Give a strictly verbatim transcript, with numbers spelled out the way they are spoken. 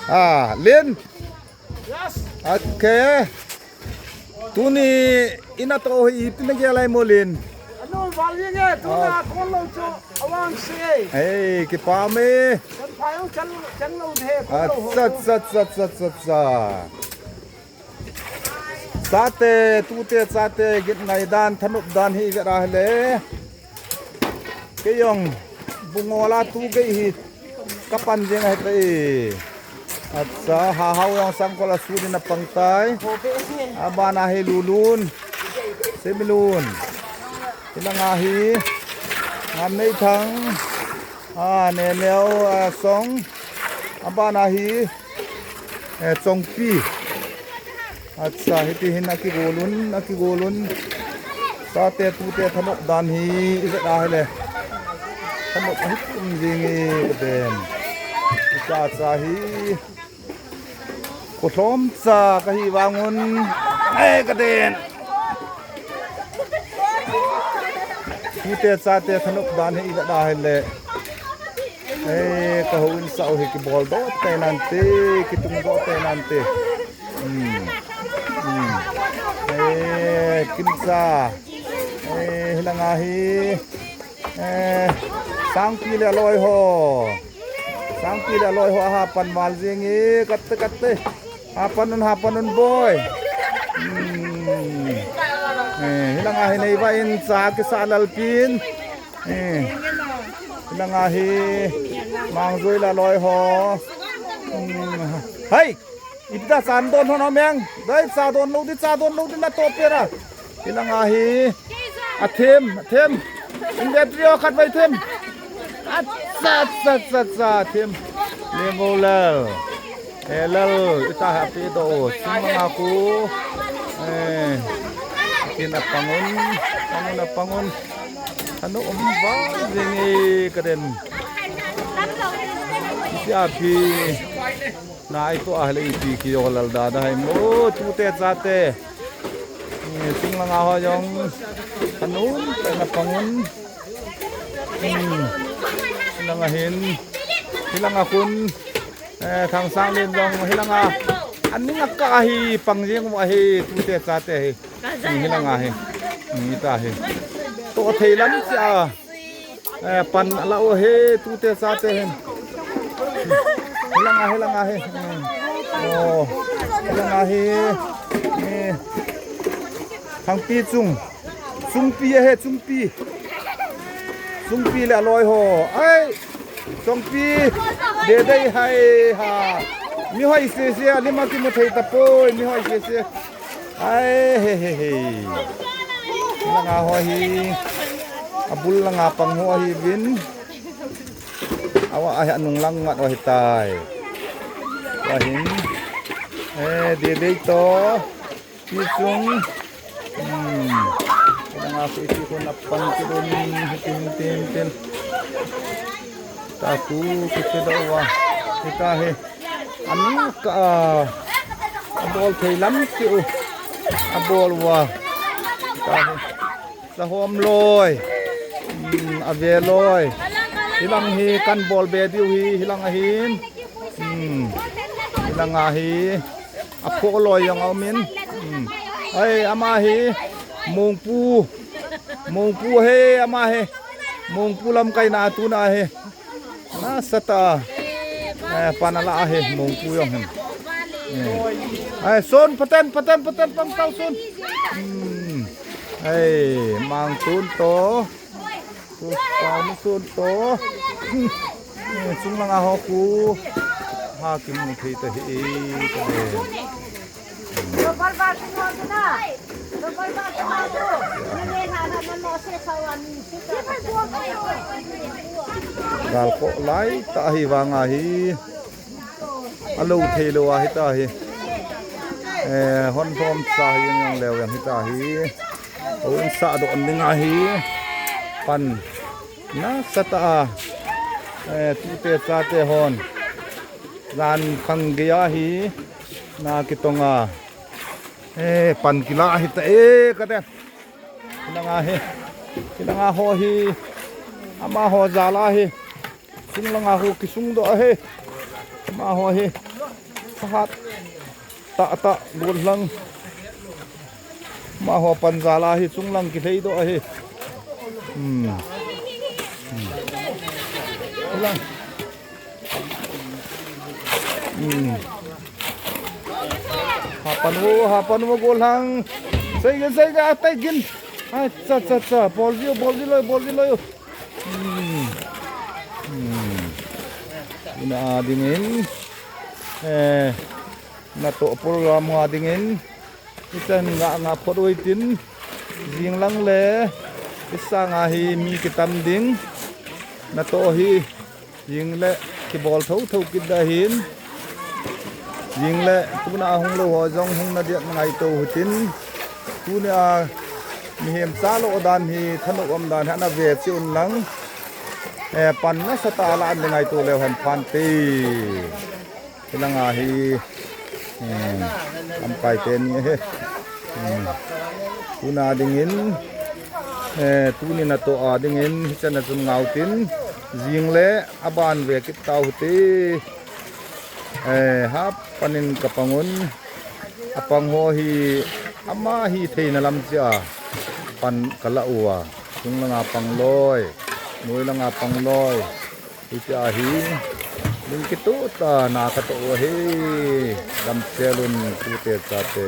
Ah, Lin. Yes. Okay. Tuni ina to hi ipi na gel ai mo, Lin? Anu, val ye nge, tuna Ah. kon lo chu awang se. Hey, kipa me. Kan pha yong chan, chan lo de, kon lo ho. Acha, acha, acha, acha, acha. Chate, tute chate, gin ngai dan, thanop dan hi vet a hile. Kei jong, bungol a tu gei hi, ka pan jeng ahi tai. Acha, ha hao jong sangkol a su din a pang tai. Abana hi Lulun, Semilun. Hilanga hi, Ngamneithang, a, Neneo, a, Song. Abana hi, eh, Chongpi. Acha, hiti hin akigolun, akigolun. Chate tute thanop dan hi, ivet a hile. Thanop ahi tum jing e, kaden. Icha cha hi. Kolhom cha kahi vangun. Eh, kaden. Tute chate thanop dan hi ivet a hile. Eh, ka houin sao hi kibol doh te nante, kitung doh te nante. Hmm. Hmm. Eh, kimcha. Eh, hilanga hi. Eh, Sangpi le aloi ho. Sangpi le aloi ho aha pan val jing e, katte, katte. Hapan un, hapan un, boy. Hmm. Eh, hilanga hi neiva in cha kisa lalpin. Eh. Hilanga hi Mangjui le aloi ho. Hmm. Hai! Ipita cha don ho na meng. Dai cha don lo di, cha don lo di na to pera. Hilanga hi. Athem, athem. In battery o khat vai them. Acha, acha, acha, acha, athem. Lengo lal. Eh, lal, ita happy do. Sing manga ku. Eh, kin apangun, pangun, apangun. Anu umba, jing e kaden. Isi api. Na ito ahile ipi kijo lal dada hai mo, tute chate. Eh, sing langa ho jong. Anun, na pangun. Hmm. Hilanga hin. Hilanga kun. Eh, Thangsang len jong. Hilanga. Aning aka ahi, pang jing mo ahi, tute chate ahi. Hmm, hilanga hi. Hmm, ita hi. To thei lam cha. Eh, pan la o he, tute chate hin. Hilanga, hilanga hi. Hmm. Oh, hilanga hi. Eh. Thangpi chung. Chungpi ahi, Chungpi. Chungpi le aloi ho. Ai. Chungpi. Dedei hai ha. Mihoi sese, alima kimu thei tapoi, mihoi sese. Ai, he, he, he. Langa ho hi. Abul langa pang ho ahi vin. Awa ahi anung lang ngat ahi tai. Ahin. Eh, dedei to. Pi chung. Hmm. Langa ko iti ko na pang ko dun. Tin, tin, tin. Taku, kiti da wa. Kita he. Anu ka, a, abol thei lam ti u. Abol wa. Ka he. Sahom loi. Hmm, ave loi. Hilang hi kan bol be diu hi, hilang ahin. Hmm. Hilang ahi. Apho loi jong aumin. Hmm. Ai, ama hi. Mongpu. Mongpu he, ama he. Mongpu lamkai na tu na he. Nasatah a. Eh, pan ala ahi, mongpu jong hin. Eh. Ai, sun, paten, paten, paten, pang tau sun. Hmm. Ai, mang sun to. Sun, pang sun to. Hmm. Eh, sung langa ho ku. Ha, kimu thei ta hi, eh, ka le. Gal ko lai ta hi vang ahi. Alo thei lo ahi ta hi. Eh, hon thom sa hi yang leo yang hi ta hi. Hon sa do an ding ahi. Pan nasatah a. Eh, tute chate hon. Jan khang gei ahi. Na kitong a. Eh, pan kila ahi ta e, ka te. Hilanga hi. Hilanga ho hi. Ama ho jala hi. Sung langa ho kisung do ahi. Ama ho hi. Hat. Tah, tah, golhang. Amaho panjal ahi, chunglang kilhei doh ahi. Hmm. Hmm. Lang. Hmm. Hapan u, hapan u, golhang. Sei gin, sei gin, atai gin. Ai, cha, cha, cha. Bol ji u, bol ji loi, bol ji loi. Hmm. Hmm. Tuna dingin. Eh, natoh program nga dingin. Ichan nga nga phot u hitin. Jing lang le. Isanga hi mi kitam ding. Natoh hi. Jing le kibol tho tho kit da hin. Jing le tuna hung lou ho jong hung na diat ngaito u hitin. Tunia mihem cha lo dan hi thanop um dan hi ana ve chi un lang. Eh, pan nasatah a la an ngaito leu hen phante. Hilanga hi, hmm, lamkai teni ahi. Hmm. Tuna dingin, eh, tuni natoh a dingin, hichan a chun nga u hitin, jing le aban ve kit tau hite. Eh, hapan in kapang un, apang ho hi, ama hithei na lam chia, pan kala uva, chung langa pang loi, noi langa pang loi. Hitia hi, ning kitoh tah a na katoh u ahi, damsel un tute chate.